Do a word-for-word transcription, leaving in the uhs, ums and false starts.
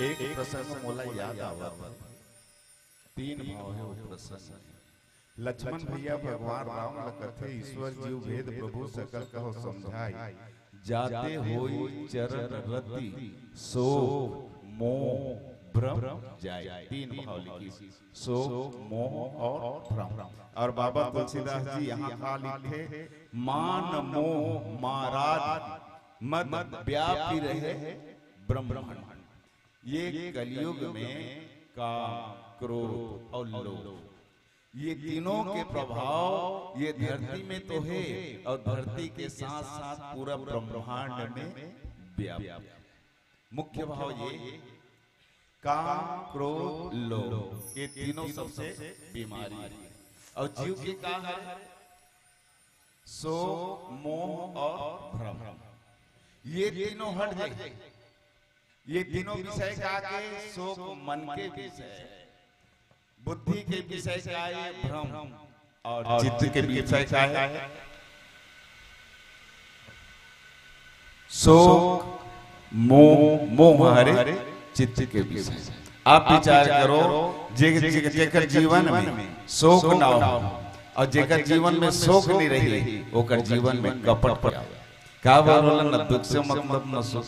एक प्रसंग मोला याद आवत हे। तीन भाव हे वो प्रसंग में। लक्ष्मण भैया भगवान राम ल कथे, "ईश्वर जीव भेद प्रभु सकल कहो समझाई, जाते होई चरण रति सोक मोह भ्रम जाए।" तीन भाव लिखिस, सोक मोह और भ्रम। और बाबा तुलसीदास जी यहाँ का लिखे, "मान मोह माराद मद व्यापी रहे ब्रह्मांड।" ये कलयुग में काम, क्रोध और लोभ, ये तीनों के प्रभाव ये धरती में तो हे और धरती के साथ साथ पूरा ब्रह्मांड में व्याप्त। मुख्य भाव ये, काम, क्रोध, लोभ, ये तीनों सबसे बीमारी हे। और जीव के का हे? सोक, मोह और भ्रम। ये तीनों हट जाए। ये तीनों विषय का के, सोक मन के विषय, बुद्धि के विषय का ये भ्रम, और चित्त के विषय का हे सोक, मोह, मोह हरे चित्त के विषय। आप विचार करो, जे, जे, जेकर जीवन में सोक ना हो और जेकर जीवन में सोक नहीं रही, ओकर जीवन में कपट पैदा। का बर बोला ना, दुख से मतलब ना सुख।